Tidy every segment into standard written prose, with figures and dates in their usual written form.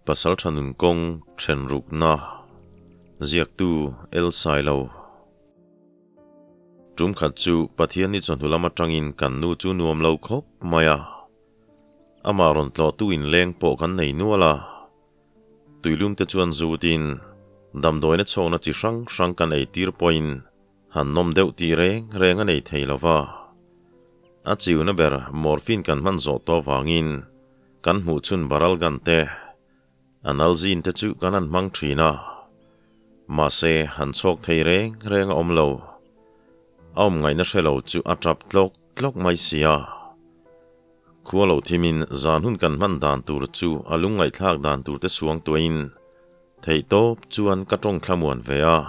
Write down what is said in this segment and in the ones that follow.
Pasaltha nun kawng then rukna ziaktu El Sailo. Tum khat chu Pathian ni chawhnu lam atangin kan nu chu nuam lo khawp mai a. Amah rawn tlawhtu inleng pawh kan nei nual a. Tuilum te chuan zutin damdawina chhawkna chi hrang hrang kan eitir pawhin han nawm deuh tih reng reng a nei thei lo va. A chiuna ber morphine kan hman zawh tawh vangin kan hmuh chhun baralgan te, analgin te chu kan han hmang thin a. Mahse, han chhawk thei reng reng a awm lo. A awm ngaihna hre lo chu a tap tlawk tlawk mai si a. Khua lo thimin zan hun kan hman dan tur chu a lungngaihthlak dan tur te suang tuahin theihtawp chuan ka tawng thlamuan ve a.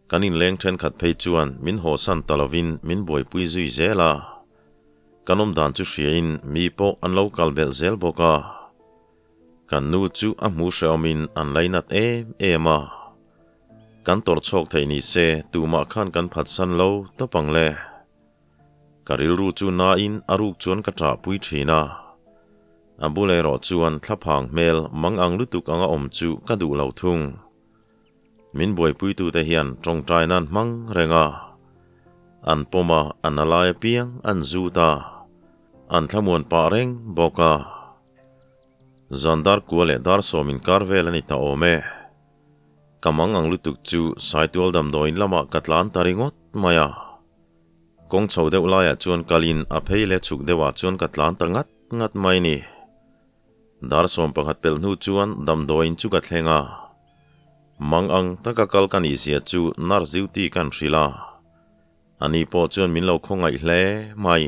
Kan inleng thenkhat phei chuan min hawsan ta lovin min buaipui zui zel a. Kan awm dan chu hriain mi pawh an lo kal belh zel bawk a. Kan nu chu a hmu hrehawmin an lainat em em a. Kan tawrh chhawk theih ni se tumah khan kan phatsan lo tawp ang le. Ka rilru chu nain a ruk chuan ka ṭahpui ṭhin a. A bul erawh chuan thlaphang hmel mang ang lutuk anga awm chu ka duh lo thung. Min buaipuitute hian tawngtai nan hmang reng a, an pawm a, an a lai apiang an zut a, an thlamuan pah reng bawk a. Zan dar kua leh dar sawm inkar vel a ni ta awm e. Ka mang ang lutuk chu Saitual damdawiin lamah ka tlan ta ringawt mai a. Kawng chho deuh laiah chuan kalin a phei leh chhuk deuhah chuan ka tlan ta ngat ngat mai ni. Dar 11 pelh hnu chuan damdawiin chu ka thleng a. Mang ang taka kal ka nih zia chu nurse duty kan hrilh a. Ani pawh chuan min lo khawngaih hle mai.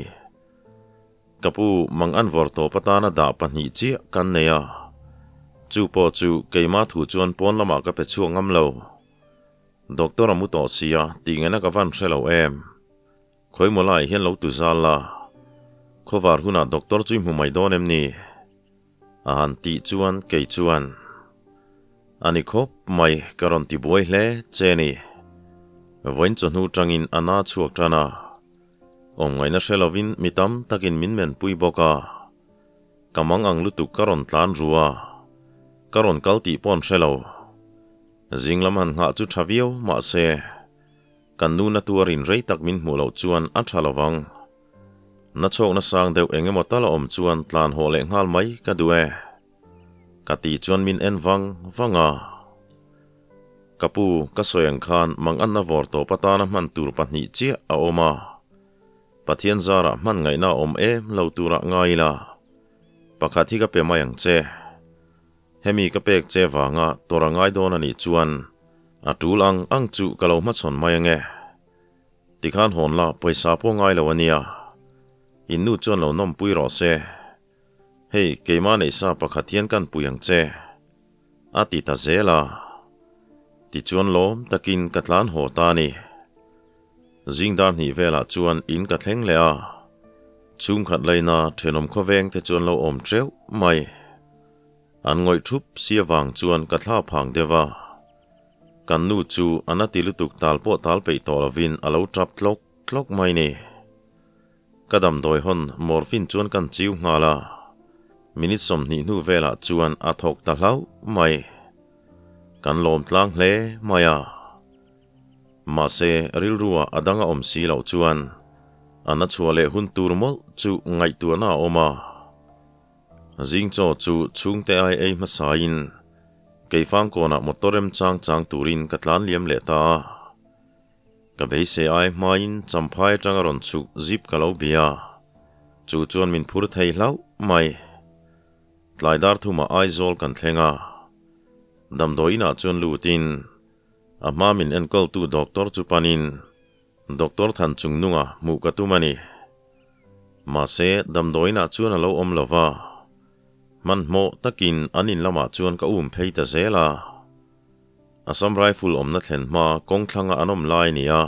Ka pu mang an vawr tawp atana dah pahnih chiah kan nei a. Chu pawh chu keimah thu chuan pawn lamah ka pe chhuak ngam lo. Doctor a mu tawh sia tih ngaihna ka van hre lo em. Khawimaw laiah hian lo tu zal la. Khawvar hunah doctor chu i hmu mai dawn em ni? A han tih chuan kei chuan, A ni khawp mai, ka rawn ti buai hle che ni. Vawiin chawhnu tangin a na chhuak tan a. Awm ngaihna hre lovin mi tam takin min menpui bawk a. Ka mang ang lutuk ka rawn tlan ru a. Ka rawn kal tih pawh an hre lo. Zing lam han nghah chu tha viau mahse, kan nu na tuarin rei tak min hmuh loh chuan a tha lo vang. Na chhawkna sang deuh eng emaw tal a awm chuan tlan haw leh nghal mai ka duh e. Ka ti chuan min en vang vang a. Ka pu, ka sawi ang khan manganna vawr tawp atana hman tur pahnih chiah a awm a. Pathian zarah hman ngaihna a awm em lo turah ngai ila. Pakhat hi ka pe mai ang che. Hemi ka pek che vanga tawrh a ngai dawn a nih chuan a tul ang ang chu ka lo hmachhawn mai ange. Tikhan hawn la pawisa pawh ngai lo a nia. In nu chuan lo nawmpui rawh se. Hei, keimah neih sa pakhat hian kan pui ang che. A ti ta zel a. Tichuan lawm takin ka tlan haw ta a ni. Zing dar hnih velah chuan in ka thleng leh a. Chhungkhat laina thenawm khawveng te chuan lo awm teuh mai. An ngawih thup si avang chuan ka thla phang deuh a. Kan nu chu a na ti lutuk tal pawh tal peih tawh lovin a lo tap tlawk tlawk mai ni. Ka damdawi hawn morphine chuan kan chiu nghal a, minute 20 hnu velah chuan a thawk ta hlauh mai. Kan lawm tlang hle mai a. Mahse, rilrua a dang a awm si loh chuan a na chhuah leh hun tur mawlh chu ngaihtuahna a awm a. Zing chaw chu chhungte ai ei hmasain Keifangkawnah motor rem chang chang turin ka tlan liam leh ta a. Ka beisei ai hmain champhai atanga rawn chhuk zip ka lo bia. Chu chuan min phur thei hlauh mai. Tlai dar thumah Aizawl kan thleng a. Damdawi inah chuan lutin a hma min enkawltu doctor chu panin Doctor Than Chungnunga hmuh ka tum a ni. Mahse, damdawi inah chuan a lo awm lo va. Hmanhmawh takin an in lamah chuan ka um phei ta zel a. Assam Rifle awmna thlen hma kawng thlanga an awm lai a ni a.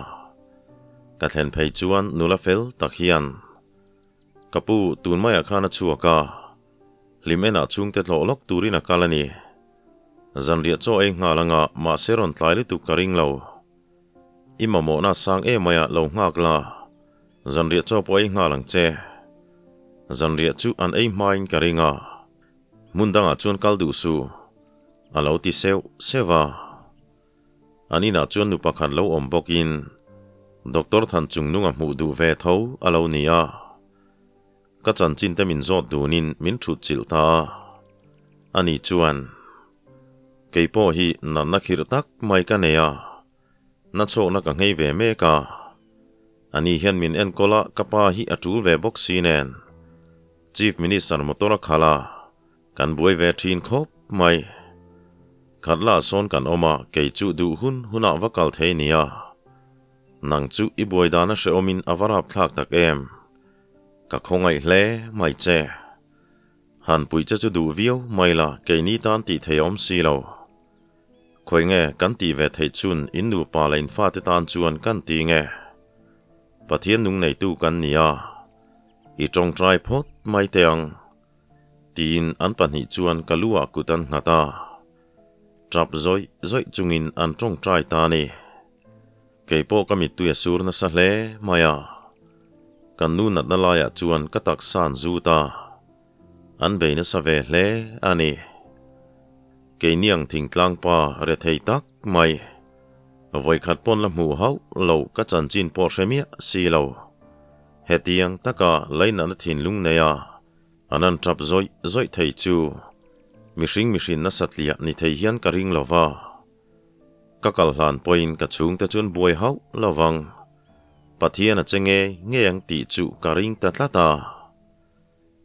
Ka thlen phei chuan nula fel tak hian, Ka pu, tun maiah khan a chhuak a, hlim enah chhungte tlawh lawk turin a kal a ni. Zanriah chaw ei nghal anga mahse rawn tlai lutuk ka ring lo. I mamawhna sang em maia lo nghak la, zanriah chaw pawh ei nghal ang che. Zanriah chu an ei hmain ka ring a. Hmun dangah chuan kal duh suh, a lo ti seuh seuh a. An inah chuan nu pakhat lo awm bawkin Doctor Thanchungnunga hmuh duh ve tho a lo ni a. Ka chanchin te min zawt dunin min thut chilh ta a. Ani chuan, Kei pawh hi natna khirh tak mai ka nei a, na chhawkna ka nghei ve mek a. Ani hian min enkawl a, ka pa hi a tul ve bawk si nen. Chief Minister motor a khalh a, kan buai ve thin khawp mai. Khat lah sawn kan awm a, kei chu duh hun hunah va kal thei nia. Nang chu i buai dan a hrehawmin a va rapthlak tak em. Ka khawngaih hle mai che. Han pui che chu duh viau mai la, keini tan tih thei a awm si lo. Khawi nge kan tih ve theih chun in nupa leh in fate tan chuan kan ti nge? Pathian nung neitu kan ni a, i tawngtai phawt mai teh ang, tiin an pahnih chuan ka lu ah kut an nghat a. Tap zawih zawih chungin an tawngtai ta a ni. Kei pawh ka mittui a sur nasa hle mai a. Kan nu natna laiah chuan ka taksa an zut a, an bei nasa ve hle a ni. Keini ang thingtlang pa rethei tak mai, vawikhat pawn la hmuh hauh lo ka chanchin pawh hre miah si lo. Hetiang taka lainatna thinlung nei a, an an tap zawih zawih thei chu mihring mihrin nasa tliah ni thei hian ka ring lo va. Ka kal hlan pawhin ka chhungte chuan buai hauh lo vang. Pathian a che nge nge ang tih chu ka ring ta tlat a.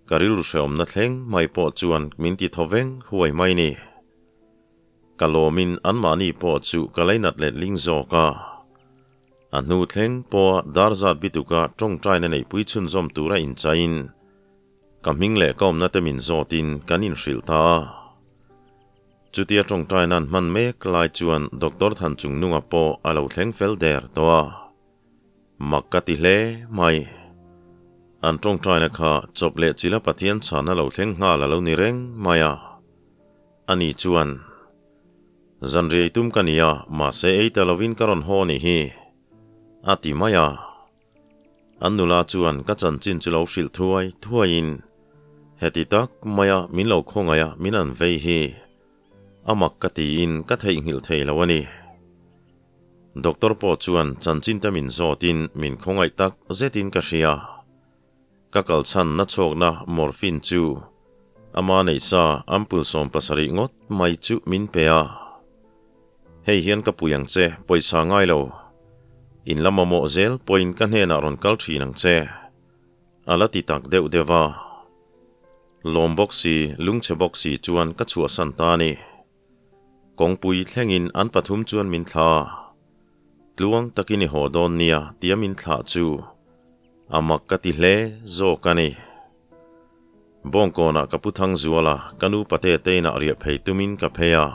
Ka rilru hrehawmna thleng mai pawh chuan min ti thaw veng huai mai ni. Ka lawmin anmahni pawh chu ka leinat let ling zawk a. A hnu thleng pawha dar zat bituka tawngtaina neihpui chhunzawm tura inchaiin ka hming leh ka awmna te min zawtin kan inhrilh ta a. Chutia tawngtai nan hman mek lai chuan Doctor Thanchungnunga pawh a lo thleng fel der tawh a. Mak ka ti hle mai. An tawngtaina kha chawp leh chila Pathian chhan a lo thleng nghal a lo ni reng mai a. Ani chuan, Zanriai tum ka ni a, mahse ei ta lovin ka rawn haw ni hi, a ti mai a. An nula chuan ka chanchin chu lo hrilh thuai thuaiin, Heti tak maia min lo khawngaih a min an vei hi a mak ka tiin ka theihnghilh thei lo a ni. Doctor pawh chuan chanchin te min zawtin min khawngaih tak zetin ka hria. Ka kalchhan na chhawkna morphine chu ama neih sa ampul 70 ngawt mai chu min pe a. Hei hian ka pui ang che, pawisa ngai lo. In la mamawh zel pawhin ka hnenah rawn kal thin ang che. A la ti tak deuh deuh a. Lawm bawk si, lungchhe bawk si chuan ka chhuahsan ta a ni. Kawngpui thlengin an pathum chuan min thla a. Tluang takin i haw dawn nia tia min thlah chu a mak ka ti hle zawk a ni. Bawngkawnah ka pu Thangzual a, ka nu pate te inah riah phei tumin ka phei a.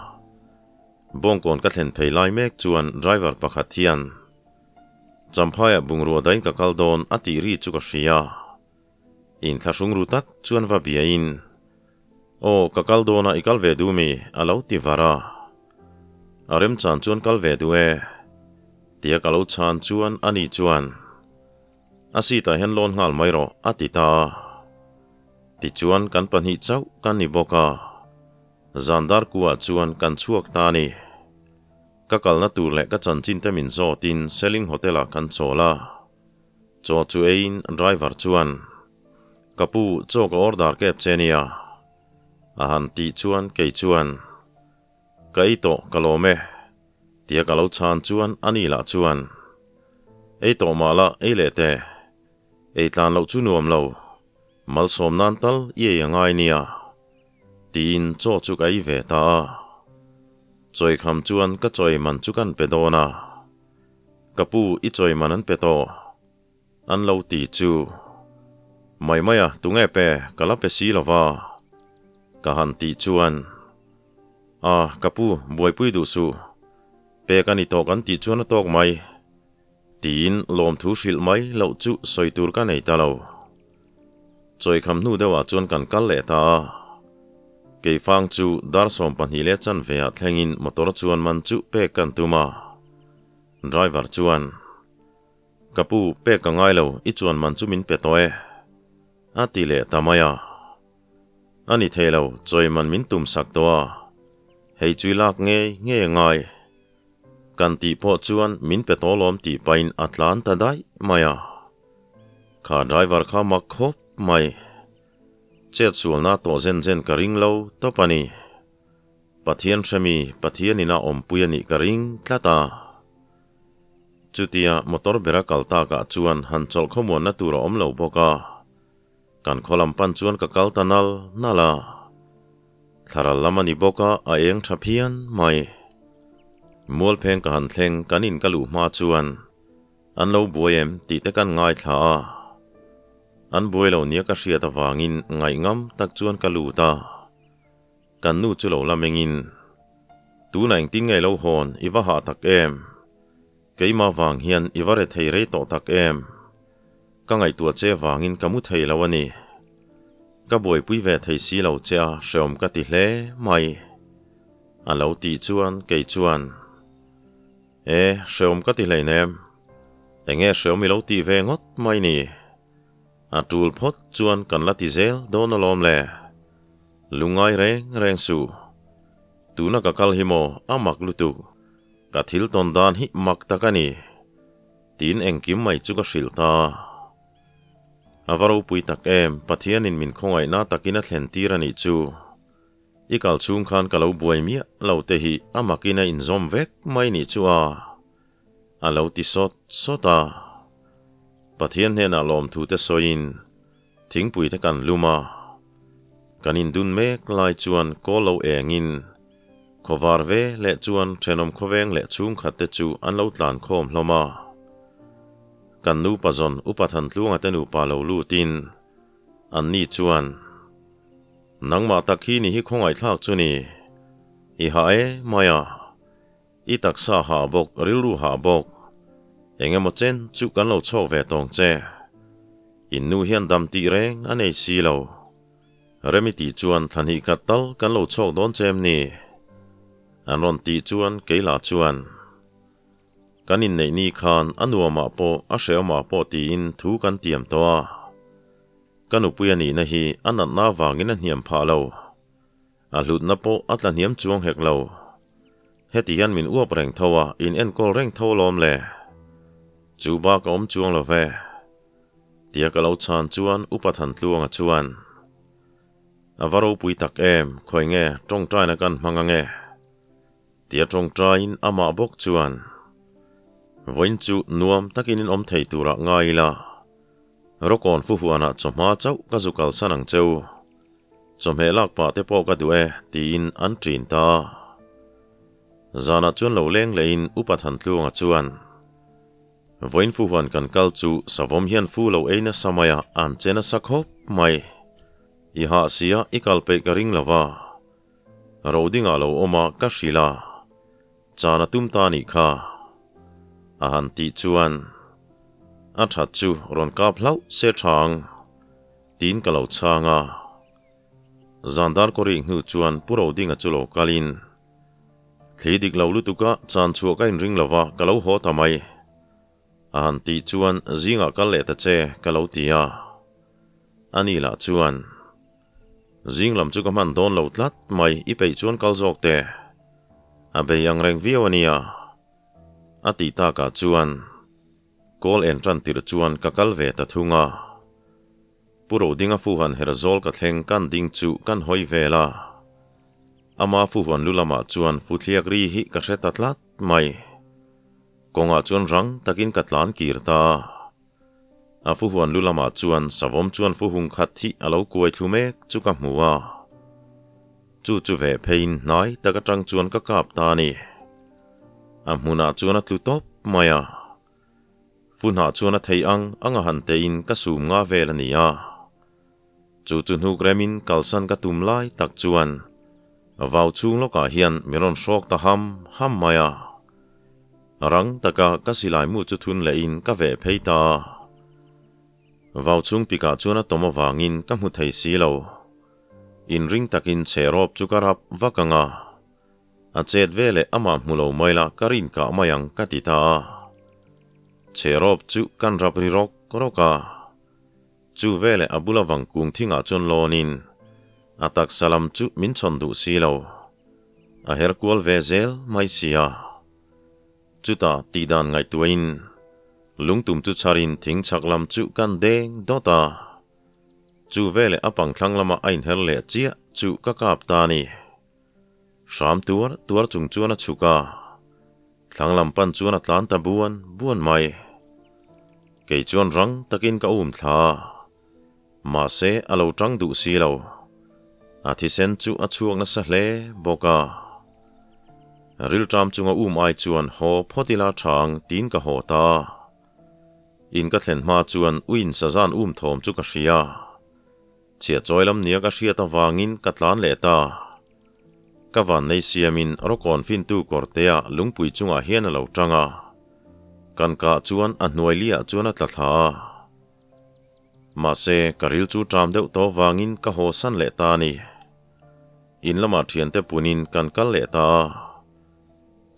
Bawngkawn ka thlen phei lai mek chuan driver pakhat hian Champhaiah bungrua dain ka kal dawn a tih ri chu ka hria. Inthlahrung ru tak chuan va biain, Aw, ka kal dawn a, i kal ve duh mi? a lo ti var a. A remchan chuan kal ve duh e, tia ka lo chhan chuan ani chuan, A seat ah hian lawn nghal mai rawh, a ti ta a. Tichuan kan pahnih chauh kan ni bawk a, zan dar kuah chuan kan chhuak ta a ni. Ka kalna tur leh ka chanchin te min zawtin Selling Hotel ah kan chawl a. Chaw chu eiin driver chuan, Ka pu, chaw ka order kep che nia. A han tih chuan kei chuan, Ka ei tawh, ka lawm e. Tia ka lo chhan chuan ani lah chuan, Ei tawh mah la, ei leh teh. Ei tlan loh chu nuam lo. Malsawm nan tal i ei a ngai nia. Tiin chaw chu ka ei ve ta a. Chawikham chuan ka chawi man chu kan pe dawn a. Ka pu, i chawi man an pe tawh. An lo ti chu. Mai mai a, tunge pe, ka la pe si lo va. Ka han tih chuan, A, ka pu, buaipui duh suh. Pek a ni tawh kan tih chuan a tawk mai. Tiin lawmthu hrilh mai loh chu sawi tur ka nei ta lo. Chawikham hnu deuhah chuan kan kal leh ta a. Keifang chu dar 12 leh chanve ah thlengin motor chuan man chu pek kan tum a. Driver chuan, Ka pu, pek ka ngai lo, i chuan man chu min pe tawh e, a ti leh ta mai a. A ni thei lo, chawiman min tum sak tawh a, hei chui lak ngei ngei a ngai. Kan tih pawh chuan min pe tawh lawm tih pahin a tlan ta daih mai a. Kha driver kha mak khawp mai. Chet sualna tawh zen zen ka ring lo tawp a ni. Pathian hremi Pathian ina awmpui a nih ka ring tlat a. Chutia motor bera kal takah chuan han chawlh khawmuanna tur a awm lo bawk a. Kan khaw lam pan chuan ka kal ta nal nal a. Thlaral lam a ni bawk a, a eng tha phian mai. Mualpheng ka han thleng kan in ka luh hma chuan an lo buai em tih te kan ngaithla a. An buai lo nia ka hriat avangin ngaihngam tak chuan ka lut a. Kan nu chu lo la mengin, Tunah engtin nge lo hawn i va hah tak em? Keimah vang hian i va re thei rei tawh tak em? Ka ngaihtuah che vangin ka mu thei lo a ni. Ka buaipui ve thei si lo che a, hreawm ka ti hle mai. A lo tih chuan kei chuan, E, hreawm ka ti hleinem. Enge hreawm i lo tih ve ngawt mai ni? A tul phawt chuan kan la ti zel dawn alawm le. Lungngai reng reng suh. Tuna ka kal hi maw a mak lutuk. Ka thil tawn dan hi mak tak a ni. Tiin engkim mai chu ka hrilh ta. A va ropui tak em, Pathianin min khawngaihna takin a thlen tir a nih chu. I kal chhung khan ka lo buai miah lo te hi a makin a inzawm vek mai nih chu a. A lo ti sawt sawt a. Pathian hnenah lawmthu te sawiin thingpui te kan lum a. Kan indun mek lai chuan kawl lo engin khawvar ve leh chuan thenawm khawveng leh chhungkhat te chu an lo tlan khawm hlawm a. Kan nupa zawn Upa Thantluanga te nupa lo lutin anni chuan, Nangmah tak hi ni hi khawngaihthlak chu ni. I hah e mai a. I taksa hah bawk, rilru hah bawk. Eng emaw chen chu kan lo chhawk ve tawng che. In nu hian dam tih reng a nei si lo. Remi tih chuan thla hnih khat tal kan lo chhawk dawn che em ni? An rawn tih chuan kei lah chuan, Kan inneih ni khan a nuamah pawh a hrehawmah pawh tiin thu kan tiam tawh a. Ka nupui a nihna hi a natna avangin a hniam phah lo. A hlutna pawh a tla hniam chuang hek lo. Heti hian min uap reng tho a, in enkawl reng tho alawm le. Chu bak a awm chuang lo ve. Tia ka lo chhan chuan Upa Thantluanga chuan, A va ropui tak em, khawi nge tawngtaina kan hmang ange? Tia tawngtaiin amah bawk chuan, Vawiin chu nuam takin in awm thei turah ngai ila, Rawkawn fuhuanah chawhma chauh ka zu kalsan ang cheu. Chawhmeh lak pah te pawh ka duh e, tiin an ṭin ta. Zanah chuan lo leng lehin Upa Thantluanga chuan, Vawiin fuhuan kan kal chu savawm hian fu lo ei nasa mai a, an che nasa khawp mai. I hah sia i kal peih ka ring lo va. Roding ah lo awm a ka hrilh a, chan a tum ta nih kha. A han tih chuan, A ṭhat chu rawn kap hlauh se ṭha ang. Tiin ka lo chhang a. Zan dar kaw rik hnu chuan Pu Rodinga chu lo kalin, Thli dik lo lutuka chan chhuah ka inring lo va, ka lo haw ta mai. A han tih chuan zingah kal leh ta che ka lo ti a. Ani lah chuan, Zing lam chu ka hman dawn lo tlat mai, i peih chuan kal zawk teh. A bei ang reng viau a nia. A tih takah chuan. Kawl en tan tirh chuan ka kal ve ta thung a. Pu Rodinga fuhan her zawl ka thleng kan ding chu kan hawi vel a. Ama fuhuan lu lamah chuan futhliak ri hi ka hre ta tlat mai. Kawngah chuan rang takin ka tlan kir ta a. A fuhuan lu lamah chuan savawm chuan fuhung khat hi a lo kuai thlu mek chu ka hmu a. Chu chu ve pheiin hnai tak atang chuan ka kap ta a ni. A hmunah chuan a tlu tawp mai a. Funah chuan a thei ang ang a han tein ka sum nga vel a ni a. Chu chu hnuk remin kalsan ka tum lai tak chuan vau chhung lawkah hian min rawn hrawk ta ham ham mai a. Rang taka ka silai mu chu thun lehin ka veh phei ta a. Vau chhung pikah chuan a tawm avangin ka hmu thei si lo. Inring takin chherawp chu ka rap vak ang a. A chet ve leh amah hmu lo mai la ka rin kah mai ang ka ti ta a. Chherawp chu kan rap ri rawk rawk a. Chu veleh a bula vang kung thingah chuan lawnin. A taksa lam chu min chhawn duh si lo. A her kual ve zel mai si a. Chutah tihdan ngaihtuahin lungtum chu chharin thing chhak lam chu kan deng dawt a. Chu veleh a pangthlang lama a inher leh chiah chu ka kap ta a ni. Hram tuar tuar chung chuan a chhuk a, thlang lam pan chuan a tlan ta buan buan mai. Kei chuan rang takin ka um thla a, mahse a lo tang duh si lo. A thisen chu a chhuak nasa hle bawk a. Rilṭam chunga um ai chuan haw phawt ila tha ang tiin ka haw ta a. In ka thlen hma chuan uiin sazan um thawm chu ka hria. Chhiah chawi lam nia ka hriat avangin ka tlan leh ta. Ka vannei siamin rawkawn fintu kawrtea lungpui chungah hian a lo tang a. Kan kah chuan a hnuai liah chuan a tla thla a. Mahse, ka ril chu ṭam deuh tawh vangin ka haw san leh ta a ni. In lamah ṭhiante punin kan kal leh ta a.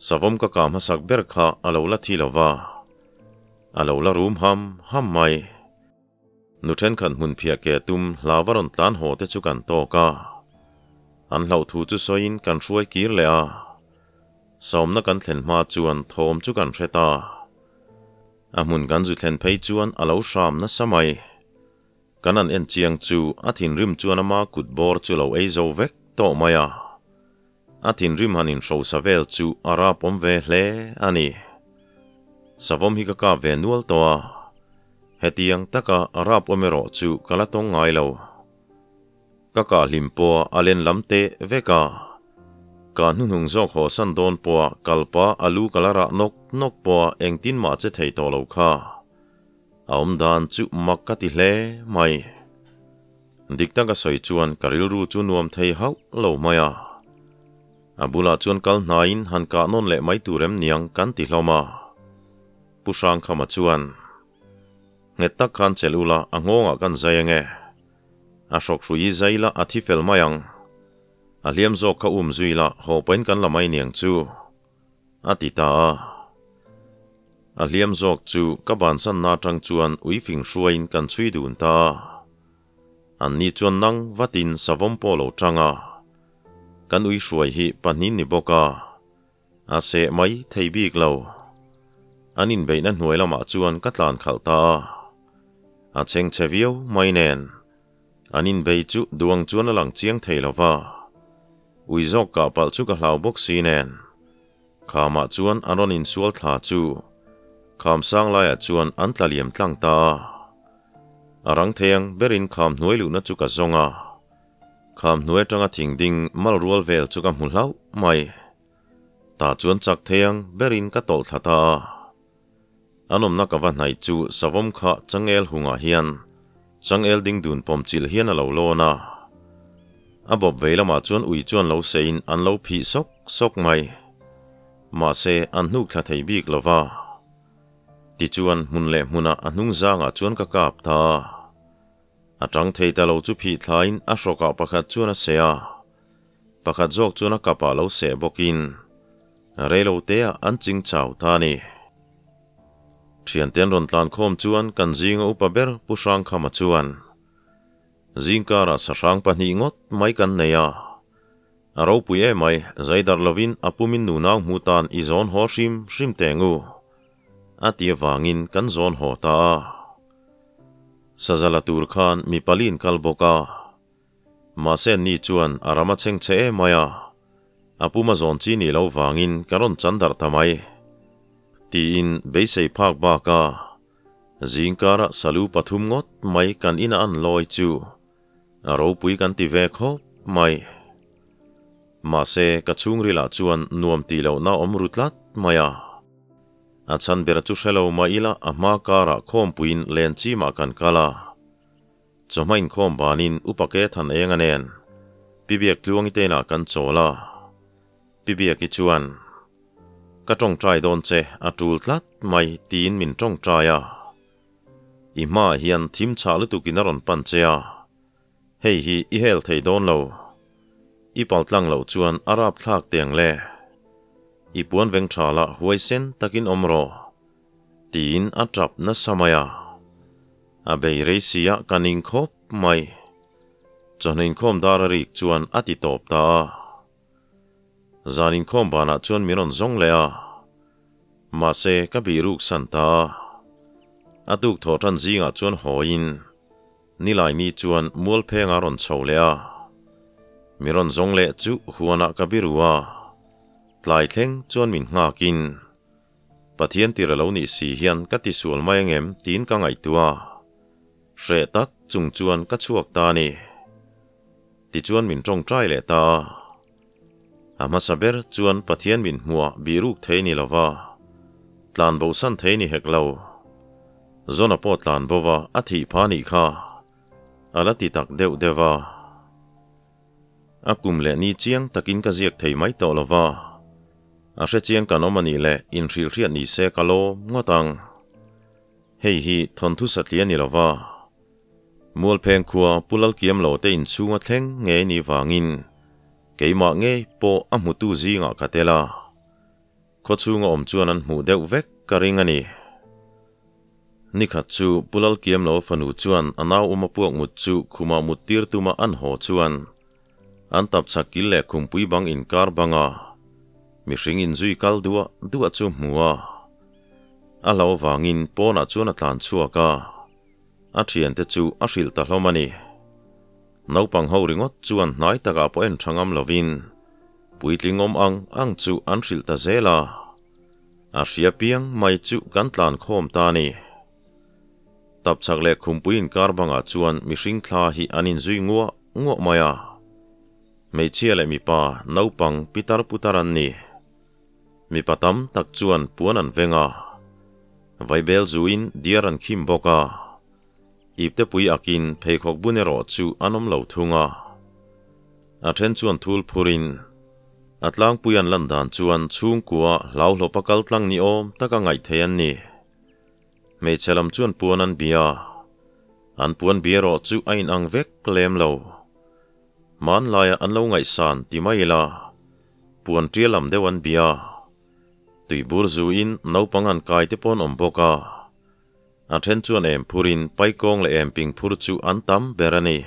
Savawm ka kah hmasak ber kha a lo la thi lo va, a lo la rum ham ham mai. Nu thenkhat hmun phiah ke tum hlauva rawn tlan haw te chu kan tawk a. An hlauh thu chu sawiin kan hruai kir leh a. Sawmna kan thlen hma chuan thawm chu kan hre ta. A hmun kan zu thlen phei chuan a lo hram nasa mai. Kan an en chiang chu a thinrim chuan ama kut bawr chu lo ei zo vek tawh mai a. A thinrim han inhrosa vel chu a rap awm ve hle a ni. Savawm hi ka kap ve nual tawh a, hetiang taka a rap awm erawh chu ka la tawng ngai lo. Ka kah hlim pawha a len lam teh vek a, ka hnuhnung zawk haw san dawn pawha kalpa a lu ka la rah nawk nawk pawha engtin mah che thei tawh lo kha. A awm dan chu mak ka ti hle mai. Dik taka sawi chuan ka rilru chu nuam thei hauh lo mai a. A bulah chuan kal hnaiin han kah nawn leh mai tur em niang kan ti hlawm a. Pu Hrangkhama chuan, Nghet tak khan chelh ula a nghawngah kan zai ange. A hrawk hrui i zai la a thi fel mai ang. A hliam zawk kha um zui la haw pahin kan la mai niang chu. A ti ta a. A hliam zawk chu ka bansanna atang chuan ui fing hruaiin kan chhui dun ta a. An ni chuan nang vatin savawm pawh lo tang a. Kan ui hruai hi pahnin ni bawk a. A seh mai thei bik lo. An inbeihna hnuai lamah chuan ka tlan khalh ta a. A chhengchhe viau mai nen. An inbei chu duang chuan a lang chiang thei lo va. Ui zawk kah palh chu ka hlau bawk si nen. Khamah chuan an rawn insual thla chu kham sang laiah chuan an tla liam tlang ta a. A rang thei ang berin kham hnuai luhna chu ka zawng a. Kham hnuai atanga thing ding mal rual vel chu ka hmu hlauh mai. Tah chuan chak thei ang berin ka tawlh thla ta a. An awmna ka va hnaih chu savawm kha changel hungah hian changel ding dun pawm chilh hian a lo lawn a. A bawp vei lamah chuan ui chuan lo seiin an lo phih sawk sawk mai. Mahse, an hnuk thla thei bik lo va. Tichuan, hmun leh hmunah a hnung zangah chuan ka kap ta a. A tang thei ta lo chu phih thlain a hrawkah pakhat chuan a seh a. Pakhat zawk chuan a kapah lo seh bawkin Reiloteah an ching chau ta a ni. Thiante an rawn tlan khawm chuan kan zinga upa ber Pu Hrangkhama chuan, Zingkarah sahrang pahnih ngawt mai kan nei a. A ropui em mai, zai darh lovin a pumin nunau hmu tan i zawn haw hrim hrim teng u, a ti avangin kan zawn haw ta a. Sazala tur khan mi paliin kal bawk a. Mahse ni chuan a ram a chheng che em mai a, a puma zawn chi nih loh vangin ka rawn chan darh ta mai. Tiin beisei phak bak a, zingkara salu pathum ngawt mai kan ina an lawi chu a ropui kan ti ve khawp mai. Mahse ka chhungrilah chuan nuam tih lohna awm ru tlat mai a. A chhan ber chu hre lo mah ila a hma karah khawmpuiin len chimah kan kal a. Chawhma inkhawm banin Upa Ke Than Enga nen Pi Biak Tluangi te inah kan chawl a. Pi Biaki chuan, Ka tawngtai dawn che, a tul tlat mai tiin min tawngtai a. I hmaah hian thim chhah lutukin a rawn pan che a, hei hi i hel thei dawn lo. I paltlang loh chuan a rapthlak teng le. I puan veng tha la huaisen takin awm rawh. Tiin a tap nasa mai a. A bei rei si a ka ning khawp mai. Chawhnu inkhawm dar a rik chuan a ti tawp ta a. Zan inkhawm banah chuan min rawn zawng leh a. Mahse, ka bih ruk san ta a. A tuk thawh tan zingah chuan hawiin Nilaini chuan Mualpheng a rawn chho leh a. Mi rawn zawng leh chu huanah ka biru a. Tlai thleng chuan min nghakin Pathian tir a lo nih si hian ka tisual mai angem tiin ka ngaihtuah a. Hreh tak chung chuan ka chhuak ta a ni. Tichuan min tawngtai leh ta a. A hmasa ber chuan Pathian min hmuah bihruk thei ni lova, tlan bosan thei ni hek lo. Zona pawh tlan bo va a thih pha nih kha a la ti tak deuh deuh a. A kum leh ni chiang takin ka ziak thei mai tawh lova, a hre chiang kan awm a nih leh inhrilhriat ni se ka lawm ngawt ang. Hei hi thawnthu satli a ni lova, Mualpheng khua Pu Lalkiamlo te inchhunga thleng ngei ni vangin keimah ngei pawh a hmutu zingah ka tel a, khawchhunga awm chuan an hmuh deuh vek ka ring a ni. Nikhat chu Pu Lalkiamlo fanu chuan a nau awma puak mut chu khumah mut tir tuma an haw chuan an tapchhak kil leh khumpui bang inkar banga mihring inzui kal duah duah chu hmu a, a hlau vangin pawnah chuan a tlan chhuak a. A thiante chu a hrilh ta hlawm a ni. Naupang ho ringawt chuan hnai takah pawh en tha ngam lovin puitling awm ang ang chu an hrilh ta zel a. A hria piang mai chu kan tlan khawm ta a ni. Tapchhak leh khumpui inkar bangah chuan mihring thla hi an inzui nguah nguah mai a. Hmeichhia leh mipa, naupang, pitar putar an ni. Mipa tam tak chuan puan an veng a, vaibel zuin diar an khim bawk a, iptepui akin pheikhawk bun erawh chu an awm lo thung a. A then chuan thul phurin a tlangpui an lan dan chuan chhungkua hlauhlawpa kal tlang ni awm taka ngaih thei an ni. Hmeichhe lam chuan puan an bia a, an puan bia erawh chu a inang vek lem lo. Hmanlaia an lo ngaihsan ti mai ila. Puan ṭial lam deuh an bia. Tuibur zuin naupang an kai te pawh an awm bawk a. A ṭhen chuan em phurin paikawng leh em ping phur chu an tam ber a ni.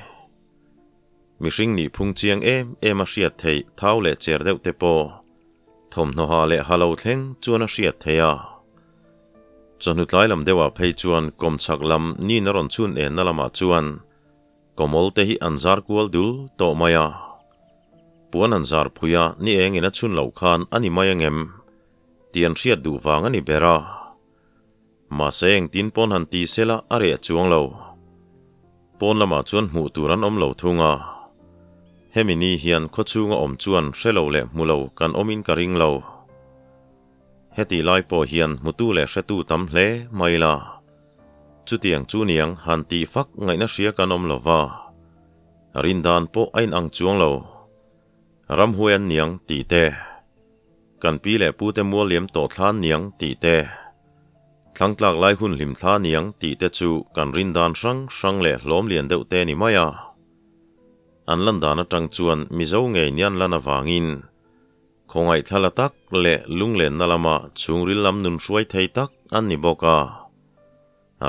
Mihring nih phung chiang em em a hriat theih thau leh cher deuh te pawh thawmhnaw ha leh ha lo thleng chuan a hriat theih a. Chawhnu tlai lam deuhah phei chuan kawmchhak lam nin a rawn chhun enna lamah chuan Kawmawl te hi an zar kual dul tawh mai a, puan an zar phui a, ni engin a chhun loh khan a ni mai angem tih an hriat duh vang a ni ber a. Mahse engtin pawn han ti sela a reh chuang lo. Pawn lamah chuan hmuh tur an awm lo thung a. Hemi ni hian khawchhunga awm chuan hre lo leh hmu lo kan awmin ka ring lo. Hetih lai pawh hian hmutu leh hretu tam hle mai la. Chutiang chu niang han tih fak ngaihna hria kan awm lo va, rindan pawh a inang chuang lo. Ramhuai an niang tih te, kan pi leh pute mual liam tawh thla an niang tih te, thlangtlak lai hun hlim thla niang tih te chu kan rindan hrang hrang leh hlawm lian deuh te ni mai a. An landan atang chuan Mizo ngei nian lan avangin Khawngaihthla tak leh lunglenna lama chhungril lam nun hruai thei tak an ni bawk a,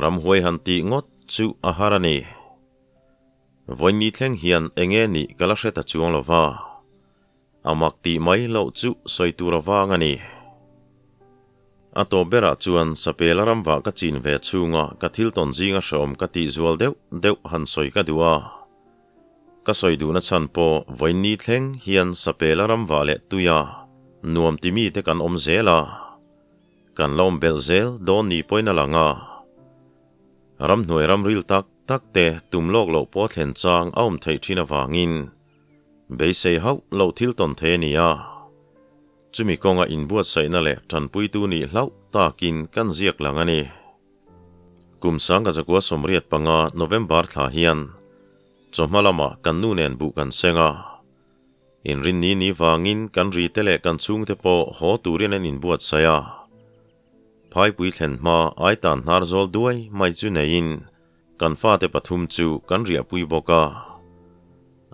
ramhuai han tih ngawt chu a har a ni. Vawiinni thleng hian eng nge nih ka la hre ta chuang lo va, a mak tih mai loh chu sawi tur a vang a ni. A tawp berah chuan Sapela ramvah ka chin ve chhunga ka thil tawn zinga hrehawm ka tih zual deuh deuh han sawi ka duh a. Ka sawi duhna chhan pawh vawiinni thleng hian Sapela ramvah leh tuia nuam ti mite kan awm zel a, kan la awm belh zel dawn ni pawhin a lang a. Ramhnuai ramril tak tak te tum lawk loh pawh thlen chang a awm theih thin avangin beisei hauh loh thil tawn thei a ni a. Chumi kawnga inbuatsaihna leh tanpuitu nih hlauh takin kan ziak lang a ni. Kum sangka zakua 85 November thla hian chawhma lamah kan nu nen buh kan seng a. Inrinni ni vangin kan rite leh kan chhungte pawh haw turin an inbuatsaih a. Phaipui thlen hma aitan hnar zawl duai mai chu neiin kan fate pathum chu kan riahpui bawk a.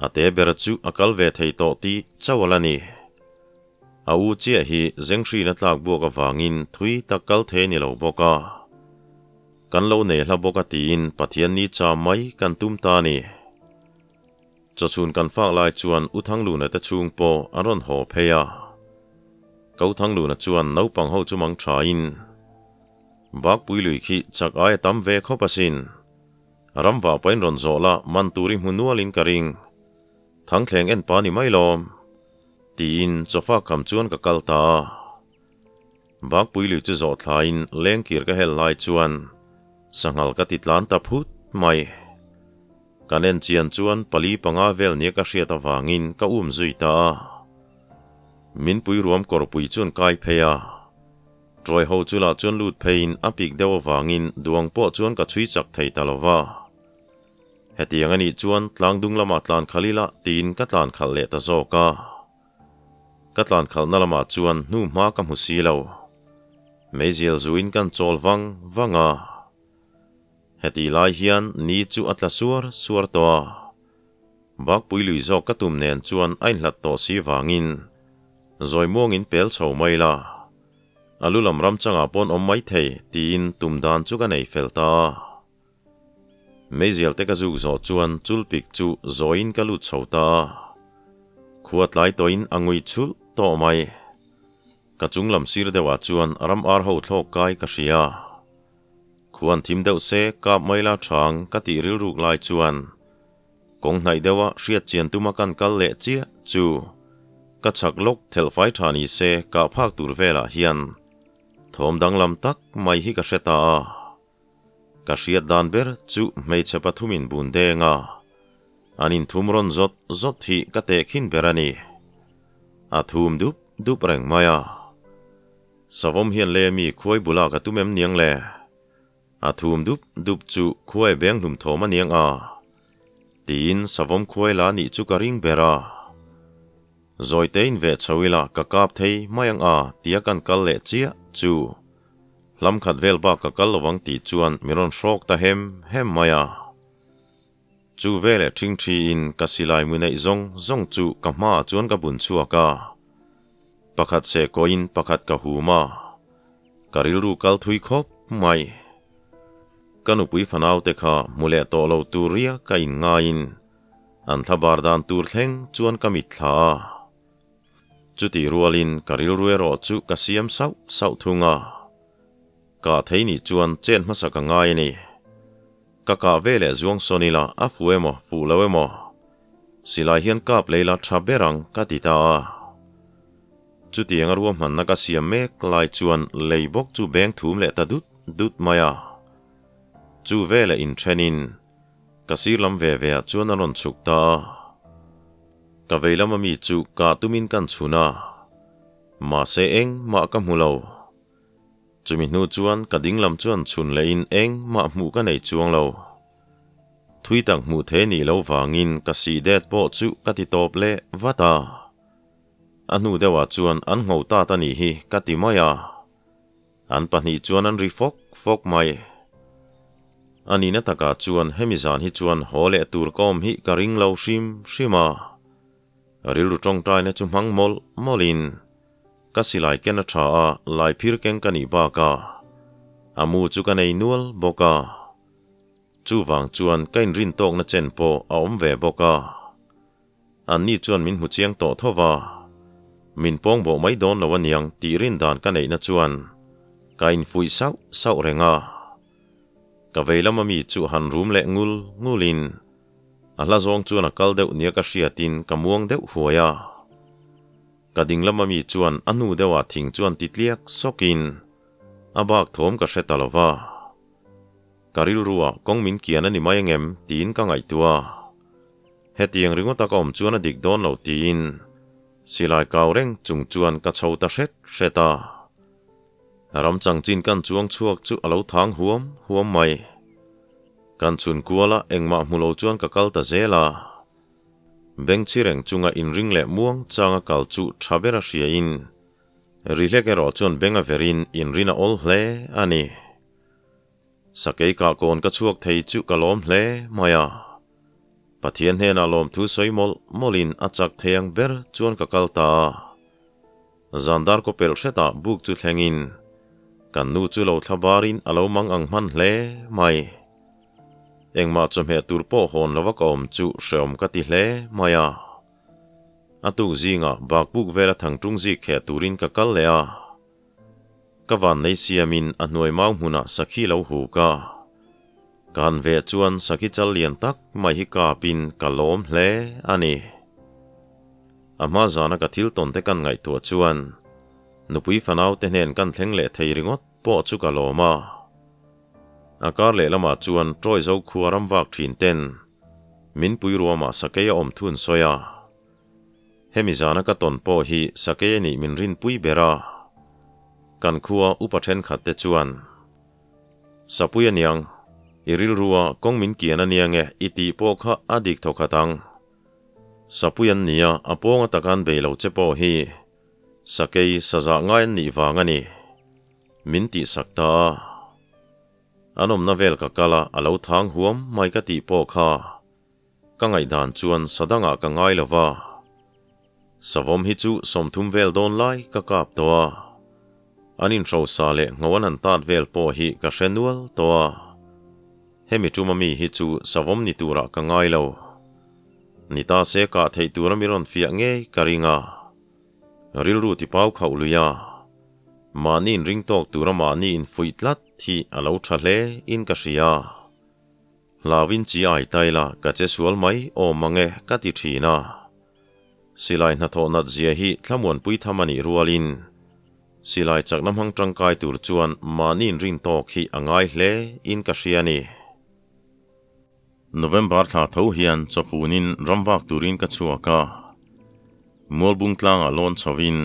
A te ber chu a kal ve thei tawh tih chauh a la ni. A u chiah hi Zenghrina tlak buak avangin thui tak kal thei a ni lo bawk a. Kan lo nei hla bawk a tiin Pathian ni cham mai kan tum ta a ni. Chawchhun kan fak lai chuan U Thangluna te chhung pawh an rawn haw phei a. Ka U Thangluna chuan naupang ho chu mang thain, Bakpui lui khi chak ai a tam ve khawp asin. Ramvah pahin rawn zawh la man tur i hmu nualin ka ring. Thangthleng en pa ni mai lawm. Tiin chawfa kham chuan ka kal ta a. Bakpui lui chu zawh thlain lengkir ka hel lai chuan sanghal ka ti tlan ta phut mai. Kan en chian chuan pali panga vel nia ka hriat avangin ka um zui ta a. Min pui ruam kawrpui chuan kai phei a. Ṭawi ho chu lah chuan lut pheiin a pik deuh avangin duang pawh chuan ka chhui chak thei ta lo va. Hetiang a nih chuan tlang dung lamah tlan khalh ila tiin ka tlan khalh leh ta zawk a. Ka tlan khalhna lamah chuan hnu hma ka hmu si lo. Meizial zuin kan chawl vang vang a. Hetih lai hian ni chu a tla suar suar tawh a. Bakpui lui zawk ka tum nen chuan a inhlat tawh si vangin zawi muangin pel chho mai la. A lu lam ram changah pawn awm mai thei tiin tum dan chu ka nei fel ta a. Meizial te ka zuk zawh chuan chulpik chu zawiin ka lut chho ta a. Khua tlai tawhin a ngui chhulh tawh mai. Ka chung lam sir deuhah chuan ram ar ho thlawk kai ka hria. Khuan thim deuh se kap mai la thang ka tih rilruk lai chuan kawng hnaih deuha hriat chian tuma kan kal leh chiah chu ka chhak lawk thelh fai tha ni se kah phak tur velah hian thawm danglam tak mai hi ka hre ta a. Ka hriat dan ber chu hmeichhe pathumin bun deng a, an inthum rawn zawt zawt hi ka tehkhin ber a ni. A thum dup dup reng mai a. Savawm hian le mi khuai bulah ka tum em niang le? A thum dup dup chu khuai beng hlum thawm a niang a, tiin savawm khuai la nih chu ka ring ber a. Zawitein veh chho ila ka kap thei mai ang a tia kan kal leh chiah chu. Hlam khat vel bak ka kal lovang tih chuan min rawn hrawk ta hem hem mai a. Chu veleh ṭhingṭhiin ka silai mu neih zawng zawng chu ka hmaah chuan ka bun chhuak a. Pakhat seh kawiin pakhat ka hum a. Ka rilru kal thui khawp mai. Ka nupui fanaute kha hmu leh tawh lo tur riak ka inngaiin an thlabar dan tur thleng chuan ka mitthla a. Chutih rualin ka rilru erawh chu ka siam sauh sauh thung a. Kah thei nih chuan chen hmasa ka ngai a ni. Ka kah ve leh zuang sawn ila a fu emaw fuh lo emaw silai hian kap lei la tha ber ang ka ti ta a. Chutiang a ruahmanna ka siam mek lai chuan lei bawk chu beng thum leh ta dut dut mai a. Chu veleh inthenin ka sir lam ve ve ah chuan a rawn chhuk ta a. Ka vei lama mi chu kah tumin kan chhun a, mahse engmah ka hmu lo. Chumi hnu chuan ka ding lam chuan chhun lehin engmah hmuh ka nei chuang lo. Thui tak hmuh thei nih lo vangin ka sih det pawh chu ka ti tawp leh vat a. A hnu deuhah chuan an ngho tat a nih hi ka ti mai a. An pahnih chuan an ri fawk fawk mai. A nihna takah chuan hemi zan hi chuan haw leh tur ka awm hi ka ring lo hrim hrim a. Rilru tawngtaina chu hmang mawlh mawlhin ka silai ken a tha a, laiphir keng ka nih bakah a mu chu ka nei nual bawk a. Chuvang chuan ka inrin tawkna chen pawh a awm ve bawk a. Anni chuan min hmu chiang tawh tho va, min pawng bawh mai dawn lo aniang tih rin dan ka neihna chuan ka infuih sauh sauh reng a. Ka vei lama mi chu han rum leh ngul ngulin a hla zawng chuan a kal deuh nia ka hriatin ka muang deuh huai a. Ka ding lama mi chuan a hnu deuhah thing chuan ti tliak sawkin a bak thawm ka hre ta lo va. Ka rilruah kawng min kian a ni mai angem tiin ka ngaihtuah a. Hetiang ringawta ka awm chuan a dik dawn lo tiin silai kau reng chung chuan ka chho ta hret hret a. Ram changchin kan chuang chhuak chu a lo thang huam huam mai. Kan chhun kuala engmah hmu lo chuan ka kal ta zel a. Bengchhi reng chunga inring leh muang changa kal chu tha ber a hriain rihlek erawh chuan beng a verin inrin a awl hle a ni. Sakei kah kawn ka chhuak thei chu ka lawm hle mai a. Pathian hnenah lawmthu sawi mawlh mawlhin a chak thei ang ber chuan ka kal ta a. Zandar kaw pelh hretah buk chu thlengin kan nu chu lo thla barin a lo mang ang hman hle mai. Engmah chawhmeh tur pawh hawn lova ka awm chu hreawm ka ti hle mai a. A tuk zingah bakbuk vela thangṭung zik kheh turin ka kal leh a. Ka vannei siamin a hnuai mau hmunah sakhi lo huk a. Ka han veh chuan sakhi chal lian tak mai hi kapin ka lawm hle a ni. A hma zana ka thil tawn te kan ngaihtuah chuan nupui fanau te hnen kan thleng leh thei ringawt pawh chu ka lawm a. A kar lehlamah chuan Troy zo khua ram vak thin ten min pui ruamah sakei a awm thun sawi a. Hemi zana ka tawn pawh hi sakei a nih min rinpui ber a. Kan khua upa thenkhat te chuan, Sapui a niang, i rilrua kawng min kian a nia nge i tih pawh kha a dik thawkhat ang. Sapui an nia a pawnga taka an bei lo che pawh hi sakei sazah ngai an nih vang a ni. Min tihsak ta a. An awmna vel ka kal a, a lo thang huam mai ka tih pawh kha ka ngaihdan chuan sadangah ka ngai lo va. Savawm hi chu 30 vel dawn lai ka kap tawh a. An inhrosa leh ngho an han tat vel pawh hi ka hre nual tawh a. Hemi tuma mi hi chu savawm ni turah ka ngai lo. Ni ta se kah theih tura mi rawn fiah ngei ka ring a. Rilru ti pau khauh lui a. Mahni inring tawk tura mahni infuih tlat hi a lo tha hle in ka hria. Hlauin chi ai tai la ka che sual mai awm mang e ka ti thin a. Silai hnathawh nat zia hi thlamuanpui tham a nih rualin silai chakna hmang tangkai tur chuan mahni inrin tawk hi a ngai hle in ka hria a ni. November thla tho hian chawfunin ramvak turin ka chhuak a, Mualbung tlangah lawn chhovin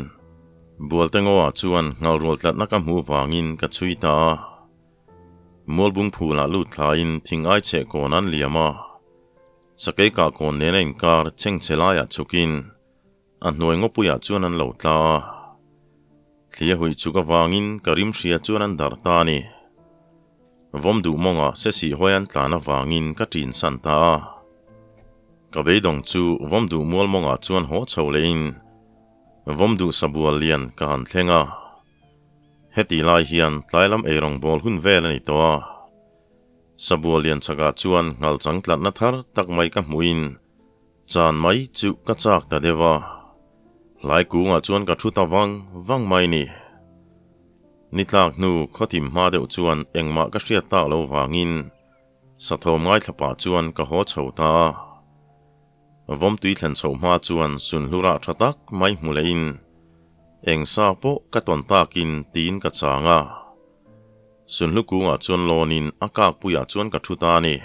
Bualtengoa chuan nghalrual tlatna ka hmuh vangin ka chhui ta a. Mualbung phulah lut thlain thing ai chheh kawn an liam a, sakei kah kawn nena inkar chhengchhe laiah chhukin a hnuai ngawpuiah chuan an lo tla a. Thli a huih chhuk avangin ka rim hria chuan an darh ta a ni. Vawm duh mawngah sesih hawi an tlan avangin ka ṭin san ta a. Ka beidawng chu vawm duh mual mawngah chuan haw chho lehin vawm duh sabual lian ka han thleng a. Heti lai hian tlai lam eirawng bawl hun vel a ni tawh a. Sabual lian chakah chuan nghal chang tlatna thar tak mai ka hmuhin chan mai chu ka chak ta deuh a. Hlai kungah chuan ka thu ta vang vang mai ni. Ni tlak hnu khawthim hma deuh chuan engmah ka hriat tak lo vangin sathawm ngaithla pah chuan ka haw chho ta a. Vawmtui thlen chhoh hma chuan sunhlurah tha tak mai hmu lehin eng sa pawh ka tawn takin tiin ka chang a. Sunhlu kungah chuan lawnin a kakpuiah chuan ka thu ta a ni.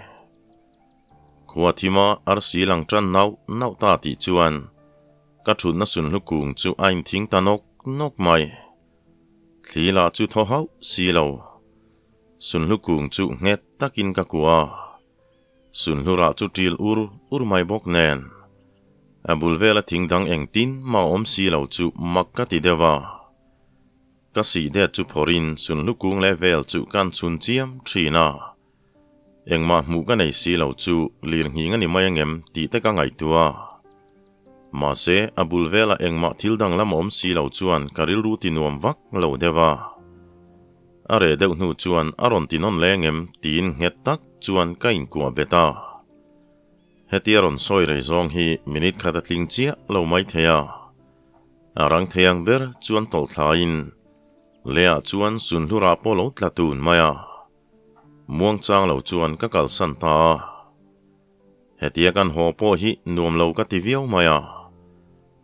Khua thima arsi lang tan nauh nauh ta tih chuan ka thutna sunhlu kung chu a inthing ta nawk nawk mai. Thli lah chu thaw hauh si lo. Sunhlu kung chu nghet takin ka kuah a. Sunhlurah chu ṭil ur ur mai bawk nen a bul vela thing dang engtin mah awm si lo chu mak ka ti deuh a. Ka sih det chu phawrhin sunhlu kung leh vel chu kan chhun chiam ṭhin a. Engmah hmuh ka nei si lo chu lir nghing a ni mai angem tih te ka ngaihtuah a. Mahse, a bul velah engmah thil danglam a awm si lo chuan ka rilru ti nuam vak lo deuh a. A reh deuh hnu chuan a rawn ti nawn leng em tiin nghet tak chuan ka inkuah bet a. Hetia rawn sawi rei zawng hi minute khat a tling chiah lo mai thei a. A rang thei ang ber chuan tawlh thlaiin lehah chuan sunhlurah pawh lo tla tun mai a. Muangchang lo chuan ka kalsan ta a. Hetia kan haw pawh hi nuam lo ka ti viau mai a.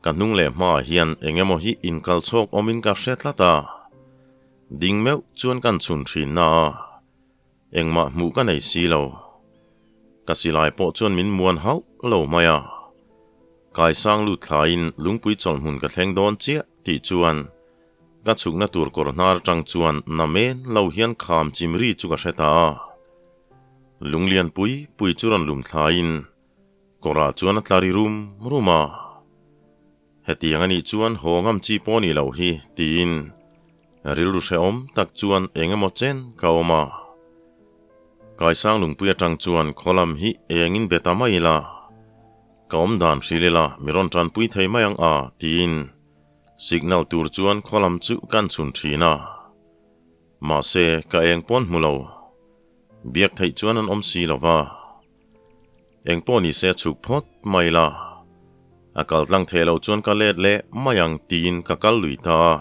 Ka hnung leh hmaah hian eng emaw hi inkal chhawk awmin ka hre tlat a. Ding meuh chuan kan chhun thin na a. Engmah hmuh ka nei si lo. Ka silai pawh chuan min muan hauh lo mai a. Kaisang lut thlaiin lungpui chawlhmun ka thleng dawn chiah tih chuan ka chhukna tur kawr hnar atang chuan na men lo hian kham chim ri chu ka hre ta a. Lunglian pui pui chu rawn lum thlaiin kawrah chuan a tla ri rum rum a. Hetiang anih chuan haw ngam chi pawh ni loh hi tiin rilru hrehawm tak chuan eng emaw chen ka awm a. Kaisang lungpui atang chuan khawlam hi engin be ta mai ila, ka awm dan hril ila mi rawn tanpui thei mai ang a tiin signal tur chuan khawlam chu kan chhun thin a. Mahse ka eng pawn hmu lo. Biak theih chuan an awm si lo va. Engpawh ni se chhuk phawt mai la. A kal tlang thei lo chuan ka let leh mai ang tiin ka kal lui ta a.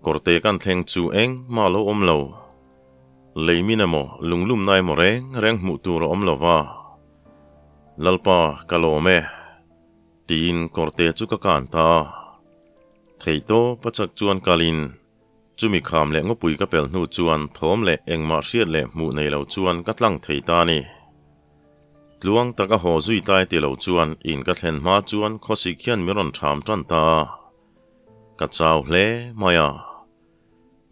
Kawrte kan thleng chu engmah lo awm lo. Leimin emaw lunglumna emaw reng reng hmuh tur a awm lo va. Lalpa ka lawm e. Tiin kawrte chu ka kan ta a. Theihtawp a chak chuan kalin Chumi kham leh ngawpui ka pelh hnu chuan thawm leh engmah hriat leh hmuh nei lo chuan ka tlang thei ta a ni. Tluang taka haw zui tai ti lo chuan in ka thlen hma chuan khawsik hian min rawn ṭham ṭan ta a. Ka chau hle mai a.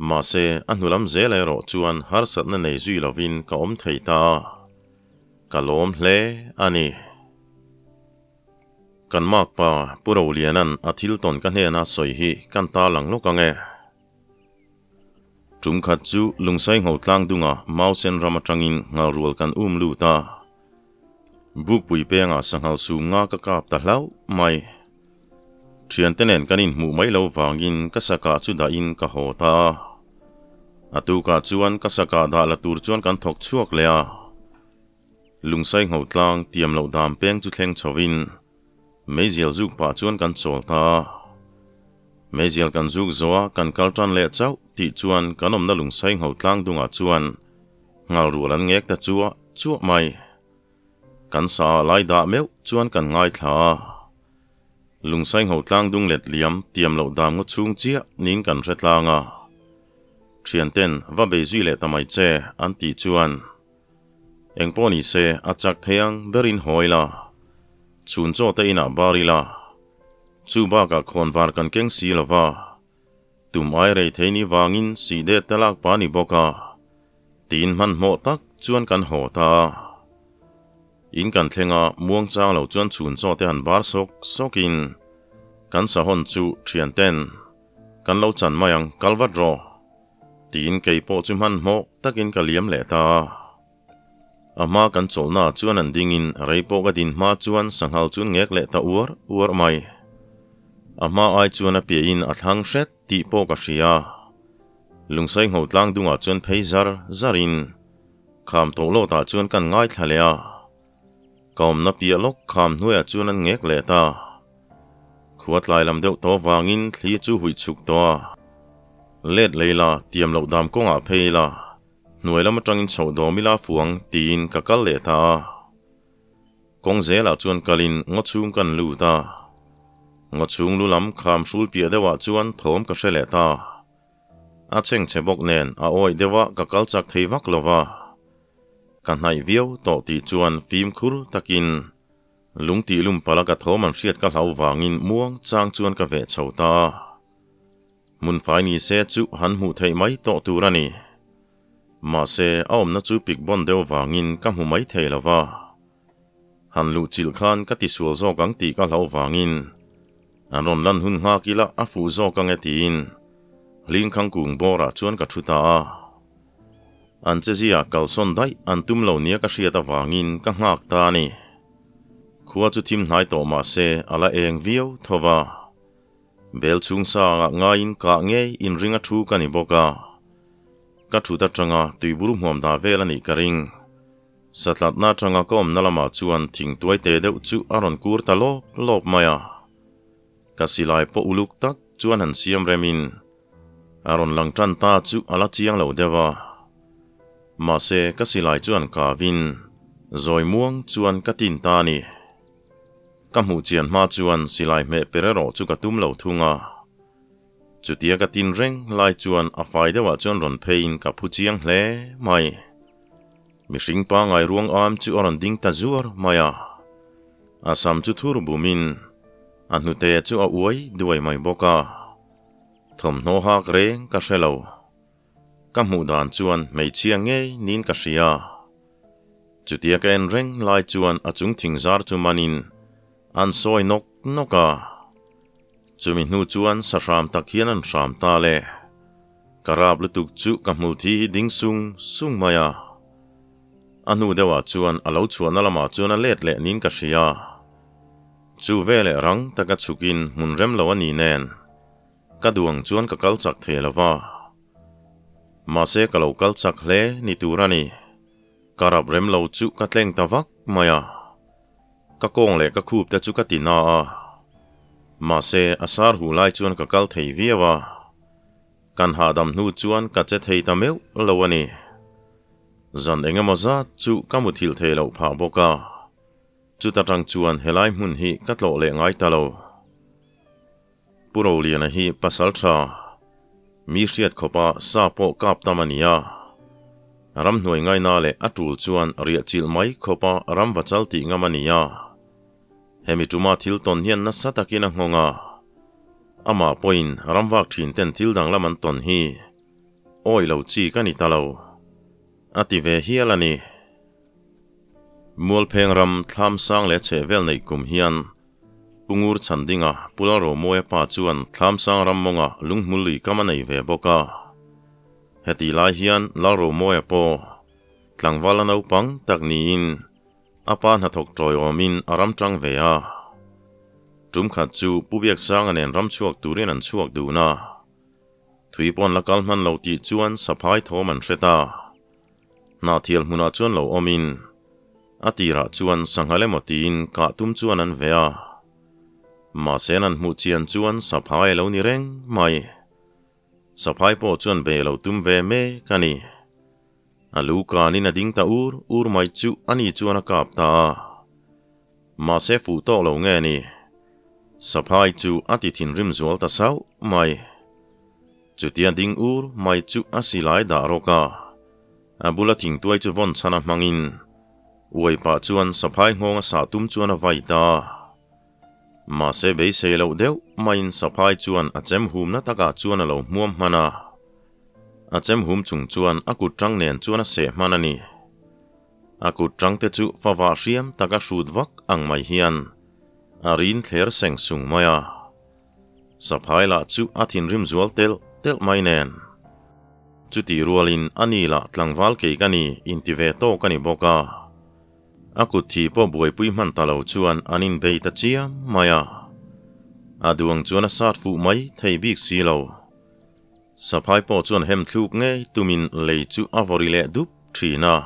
Mahse, a hnu lam zel erawh chuan harsatna nei zui lovin ka awm thei ta a. Ka lawm hle a ni. Kan makpa Pu Rolianan a thil tawn ka hnena sawi hi kan ta lang lawk ang e. Tum khat chu Lungsai ngho tlang dunga Mausen ram atangin ngalrual kan um lut a. Bukpui pengah sanghal sum nga ka kap ta hlauh mai. Thiante nen kan inhmuh mai lo vangin ka sakah chu dahin ka haw ta a. A tukah chuan ka sakah dah la tur chuan kan thawk chhuak leh a. Lungsai ngho tlang tiam loh dam peng chu thleng chhovin meizial zuk pah chuan kan chawl ta a. Meizial kan zuk zawh a kan kal tan leh chauh tih chuan kan awmna lungsai ngho tlang dungah chuan nghal rual an ngek ta chuah chuah mai. Kan sa ah lai dah meuh chuan kan ngaithla a. Lungsai ngho tlang dung let liam tiam loh dam ngaw chhung chiah niin kan hre tlang a. Thianten va bei zui leh ta mai che an tih chuan Engpawh ni se, a chak thei ang berin haw ila, chhun chaw te inah bar ila, chu bakah khawnvar kan keng si lo va, tum ai rei thei ni vangin sih det te lak pa ni bawk a, tiin hmanhmawh tak chuan kan haw ta a. In kan thleng a, muang chang lo chuan chhun chaw te han bar sawk sawkin kan sahawn chu thian ten kan lo chan mai ang, kal vat rawh. Tiin kei pawh chu hmanhmawh takin ka liam leh ta a. A hma kan chawlhnaah chuan an dingin rei pawh ka din hma chuan sanghal chu ngek leh ta uar uar mai. A hma ai chuan a piahin a thlang hret tih pawh ka hria. Lungsai ngho tlang dungah chuan phei zar zarin kham tawh lawtah chuan kan ngaithla leh a. Ka awmna piah lawk kham hnuaiah chuan an ngek leh ta. Khua tlai lam deuh tawh vangin thli chu huih chhuk tawh a. Let lei la, tiam loh dam kawngah phei ila, hnuai lam atangin chhoh dawm ila fuang tiin ka kal leh ta a. Kawng zelah chuan kalin ngaw chhung kan lut a. Ngaw chhung lu lam kham hrul piah deuhah chuan thawm ka hre leh ta. A chhengchhe bawk nen a awih deuh a ka kal chak thei vak lo va. Ka hnaih viau tawh tih chuan fimkhur takin lung tih lum pala ka thawm an hriat ka hlau vangin muang chang chuan ka veh chho ta a. Hmun fai ni se chu han hmuh theih mai tawh tur a ni. Mahse a awmna chu pik bawn deuh vangin ka hmu mai thei lo va. Han luh chilh khan ka tisual zawk ang tih ka hlauh vangin an rawn lan hun nghak ila a fuh zawk ang e tiin Hlingkhang kung bawrah chuan ka thu ta a. An chezia kalsawn daih an tum lo nia ka hriat avangin ka nghak ta a ni. Khua chu thim hnai tawh mah se a la eng viau tho va. Bel chhung sangah ngaiin kah ngei inring a thu ka ni bawk a. Ka thut atanga tuibur hmuam dah vel a nih ka ring. Satlatna atanga ka awmna lamah chuan thingtuai te deuh chu a rawn kur ta lawp lawp mai a. Ka silai pawh uluk tak chuan han siam remin a rawn lang tan ta chu a la chiang lo deuh a. Mahse ka silai chuan kavin zawi muang chuan ka tin ta a ni. Ka hmuh chian hma chuan silai hmeh per erawh chu ka tum lo thung a. Chutia ka tin reng lai chuan a fai deuhah chuan rawn pheiin ka phu chiang hle mai. Mihring pangai ruang am chu a rawn ding ta zuar mai a. A sam chu thur bumin a hnute chu a uai duai mai bawk a. Thawmhnaw hak reng ka hre lo. Ka hmuh dan chuan hmeichhia ngei niin ka hria. Chutia ka en reng lai chuan a chung thing zar chu manin an sawi nawk nawk a. Chumi hnu chuan sahram tak hian an hram ta le. Ka rap lutuk chu ka hmul thi hi ding sung sung mai a. A hnu deuhah chuan a lo chhuahna lamah chuan a let leh niin ka hria. Chu veleh rang taka chhukin hmun rem lo a ni nen ka duang chuan ka kal chak thei lo va. Mahse ka lo kal chak hle ni tur a ni. Ka rap rem lo chu ka tleng ta vak mai a. Ka kawng leh ka khup te chu ka ti na a. Mahse, a sar huh lai chuan ka kal thei viau a. Kan hahdam hnu chuan ka che thei ta meuh lo a ni. Zan eng emaw zat chu ka muthilh thei loh phah bawk a. Chuta tang chuan helai hmun hi ka tlawh leh ngai ta lo. Pu Roliana hi pasal tha, mi hriat khawpa sa pawh kap tam a ni a. Ramhnuai ngaina leh a tul chuan riah chilh mai khawpa ram va chal tih ngam a ni a. Hemi tuma thil tawn hian nasa takin a nghawng a. Amah pawhin ramvak thin ten thil danglam an tawn hi awi lo chi ka ni ta lo, a ti ve hial a ni. Mualpheng ram thlam sang leh chhehvel neih kum hian Pungur chhan dinga Pu Lalromuaia pa chuan thlam sang ram mawnga lunghmul lui kam a nei ve bawk a. Hetih lai hian Lalromuaia pawh tlangval a naupang tak niin a pa hnathawk tawiawmin a ram tang ve a. Tum khat chu Pu Biaksanga nen ram chhuak turin an chhuak dun a. Thui pawn la kal hman lo tih chuan saphai thawm an hre ta. Hnahthial hmunah chuan lo awmin a tirah chuan sanghal emaw tiin kah tum chuan an ve a. Mahse an hmuh chian chuan saphai a lo ni reng mai. Saphai pawh chuan be lo tum ve mek a ni. A lu kanin a ding ta ur ur mai chu ani chuan a kap ta a. Mahse fuh tawk lo nge ni? Saphai chu a ti thinrim zual ta sauh mai. Chutia ding ur mai chu a silai dah rawk a, a bula thingtuai chu vawn chhan a hmangin uai pah chuan saphai nghawng a sah tum chuan a vai ta. Mahse beisei loh deuh maiin saphai chuan a chem humna takah chuan a lo hmuam hman a, a chem hum chung chuan a kut tang nen chuan a seh hman a ni. A kut tang te chu favah hriam taka hrut vak ang mai hian a rin thler seng sung mai a. Saphai lah chu a thinrim zual telh telh mai nen. Chutih rualin a ni lah tlangval kei ka ni inti ve tawk a ni bawk a. A kut thi pawh buaipui hman ta lo chuan an inbei ta chiam mai a. A duang chuan a sat fuh mai thei bik si lo. Saphai pawh chuan hem thluk ngei tumin lei chu a vawri leh dup thin a.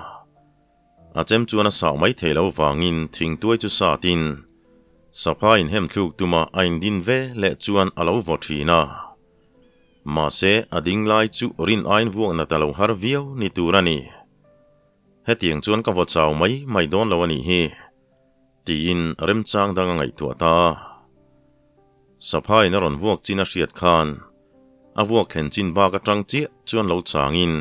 A chem chuan a sah mai thei lo vangin thingtuai chu satin Saphai inhem thluk tuma a indin ve leh chuan a lo vaw thin a. Mahse, a ding lai chu rin aiin vuak nat a lo har viau ni tur a ni. Hetiang chuan ka vaw chau mai mai dawn lo a nih hi, tiin remchang dang a ngaihtuah ta a. Saphaiin a rawn vuak chin a hriat khan a vuak thlen chin bak atang chiah chuan lo changin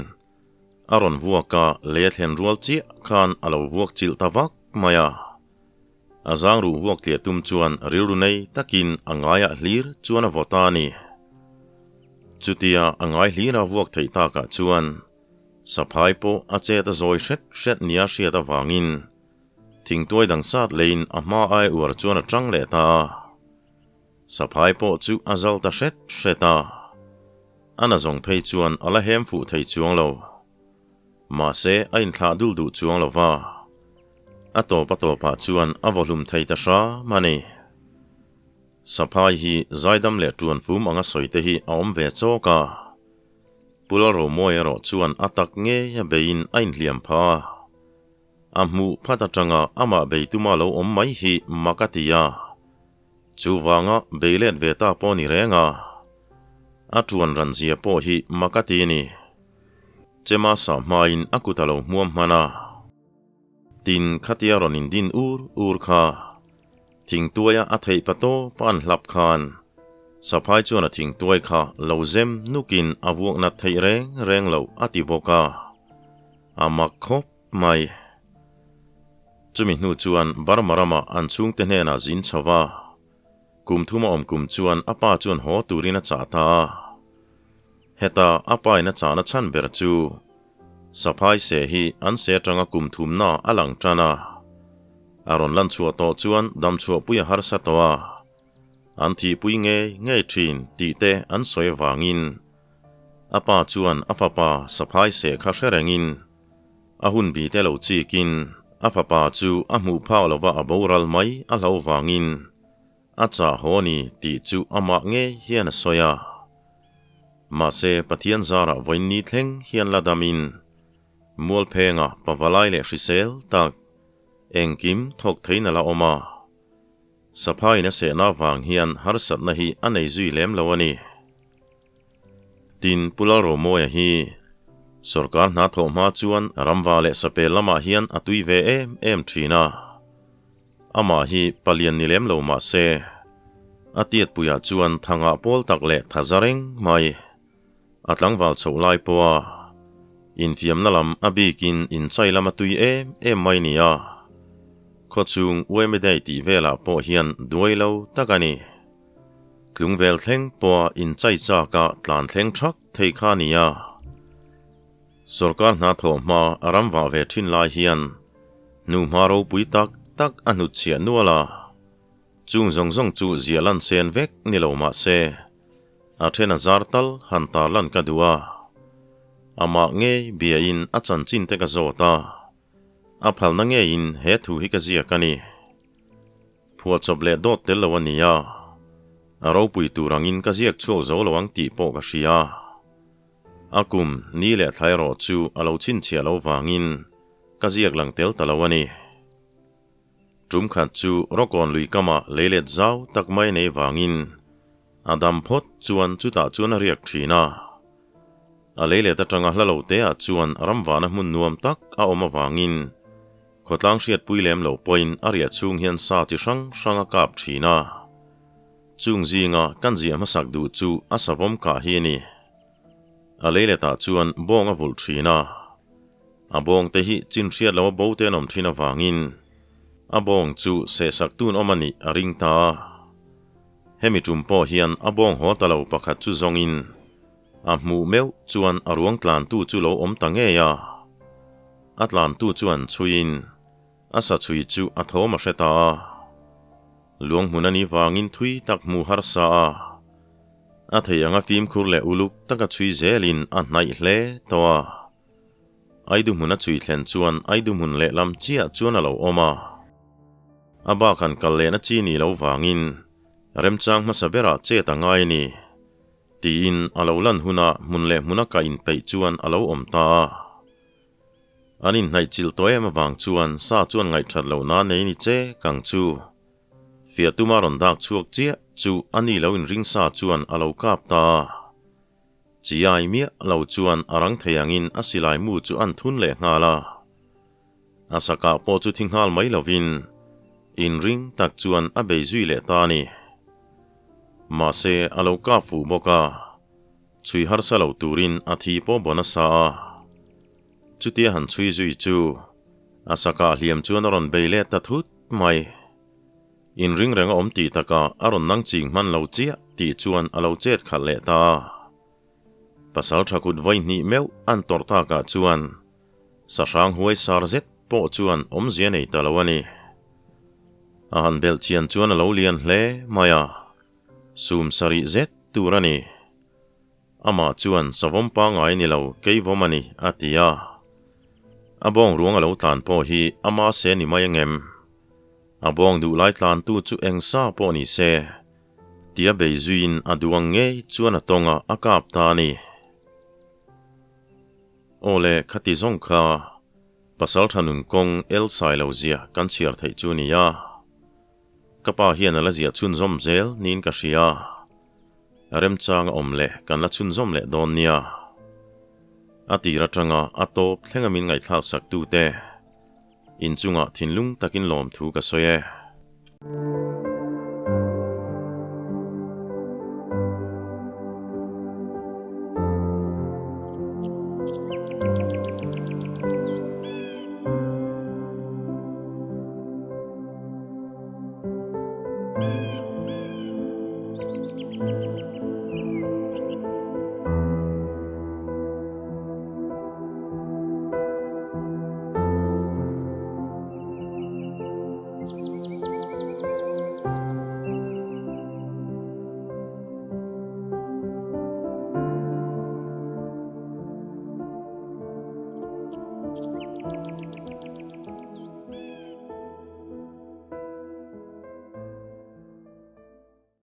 A rawn vuak a, lei a thlen rual chiah khan a lo vuak chilh ta vak mai a. A zang ruh vuak tliah tum chuan rilru nei takin a ngaiah hlir chuan a vaw ta a ni. Chutia a ngai hlira vuak theih takah chuan saphai pawh a chet a zawi hret hret nia hriat avangin thingtuai dang sat leiin a hma ai uar chuan a tang leh ta a. Saphai pawh chu a zal ta hret hret a, a na zawng phei chuan a la hem fuh thei chuang lo. Mahse, a inthlah dul duh chuang lo va, a tawp a tawpah chuan a vaw hlum thei ta hram a ni. Saphai hi zaidam leh tuan fum anga sawi te hi a awm ve chawk a, Pu Lalromawi erawh chuan a tak ngei a beiin a inhliam phah a. A hmuh phat atanga amah bei tuma lo awm mai hi mak a ti a. Chuvanga bei let ve ta pawh ni reng a, a tuan ran zia pawh hi mak a ti ni. Chema sah hmain a kut a lo hmuam hman a. Tin, khatia rawn indin ur ur kha thingtuaia a theih pa tawp a an hlap khan Saphai chuan a thingtuai kha lo zem nukin a vuak nat theih reng reng loh a ti bawk a, a mak khawp mai. Chumi hnu chuan Burma ramah an chhungte hnenah zin chho va, kum thum a awm kum chuan a pa chuan haw turin a chah ta a. Heta a pa in a chahna chhan ber chu Saphai se hi an se atanga kum thumna a lang tan a, a rawn lan chhuah tawh chuan damchhuahpui a harsa tawh a, an thihpui ngei ngei thin tih te an sawi avangin a pa chuan a fapa Saphai se kha hre rengin A hun bi te lo chikin a fapa chu a hmuh phak lova a boral mai a hlo vangin a chah haw a ni tih chu amah ngei hian a sawi a. Mahse Pathian zarah vawiin ni thleng hian la damin Mualphenga pavalai leh hrisel tak engkim thawk theiin a la awm a. Saphaiin a sehna avang hian harsatna hi a nei zui lem lo a ni. Tin, Pu Lalromawia hi sorkar hna thawh hma chuan ramva leh sapel lamah hian a tui ve em em thin a. Amah hi palian ni lem lo mah se, a tiatpuiah chuan thangah pawl tak leh tha za reng mai. A tlangval chhoh lai pawha infiamna lam a bikin inchai lam a tui em em mai nia. Khawchhung Uemedei tih velah pawh hian duai lo tak a ni. Tlungvel thleng pawha inchai chaka tlan thleng thak thei kha a nia. Sorkar hna thawh hma a ram vah ve thin lai hian hnuhma ropui tak tak a hnutchhiah nual a. Chung zawng zawng chu ziah lan sen vek ni lo mah se, a then a zar tal han tar lan ka duh a. Amah ngei biain a chanchin te ka zawt a, a phalna ngeiin he thu hi ka ziak a ni. Phuahchawp leh dawt tel lo a ni a, a ropui tur angin ka ziak chhuak zo lo ang tih pawh ka hria. A kum ni leh thla erawh chu a lo chhinchhiah lo vangin ka ziak lang tel ta lo a ni. Tum khat chu Rawkawn lui kamah leilet zau tak mai nei vangin a dam phawt chuan chutah chuan a riak thin a. A leilet atanga hla lo teah chuan ramvahna hmun nuam tak a awm avangin khawtlang hriatpui lem lo pawhin a riah chhung hian sa chi hrang hrang a kap thin a. Chung zinga kan ziah hmasak duh chu a savawm kah hi a ni. A leiletah chuan bawng a vulh thin a. A bawng te hi chin hriat lo a bo te an awm thin avangin a bawng chu sehsak tun awm a nih a ring ta a. Hemi tum pawh hian a bawng haw ta lo pakhat chu zawngin a hmuh meuh chuan a ruang tlantu chu lo awm ta ngei a. A tlantu chuan chhuiin a sa chhui chu a thawm a hre ta a. Luang hmun a nih vangin thui tak hmu harsa a. A thei anga fimkhur leh uluk taka chhui zelin a hnaih hle tawh a. Aidu hmun a chhui thlen chuan Aidu hmun lehlam chiah chuan a lo awm a. A bak han kal lehna chi ni lo vangin remchang hmasa berah chet a ngai a ni, tiin a lo lan huna hmun leh hmuna kah inpeih chuan a lo awm ta a. An inhnaih chilh tawh em avang chuan sa chuan ngaihthat lohna nei ni che kang chu. Fiah tuma rawn dak chhuak chiah chu a ni lo inring sa chuan a lo kap ta a. Chiai miah lo chuan a rang thei angin a silai mu chu an thun leh nghal a. A sakah pawh chu thi nghal mai lovin inring tak chuan a bei zui leh ta a ni. Mahse a lo kap fuh bawk a, chhui harsa lo turin a thi pawh bawn a sa a. Chutia han chhui zui chu a sakah hliam chuan a rawn bei leh ta thut mai. Inring reng a awm tih takah a rawn nang ching hman lo chiah tih chuan a lo chet khalh leh ta a. Pasal tha kut vawi hnih meuh an tawrh takah chuan sahrang huai sar zet pawh chuan awmzia nei ta lo a ni. A han belh chian chuan a lo lian hle mai a, sum sarih zet tur a ni. Amah chuan, Savawm pangngai ni lo, keivawm a ni, a ti a. A bawng ruang a lo tlan pawh hi ama se ni mai angem? A bawng duh lai tlantu chu eng sa pawh ni se, tia bei zuiin a duang ngei chuan a tawng a, a kap ta a ni. Aw le, khati zawng kha Pasaltha nun kawng el sai lo zia kan chhiar theih chu nia. Ka pa hian a la ziah chhunzawm zel niin ka hria. Remchang a awm leh kan la chhunzawm leh dawn nia. A tir atanga a tawp thlenga min ngaihthlak sak tute inchungah thinlung takin lawmthu ka sawi e.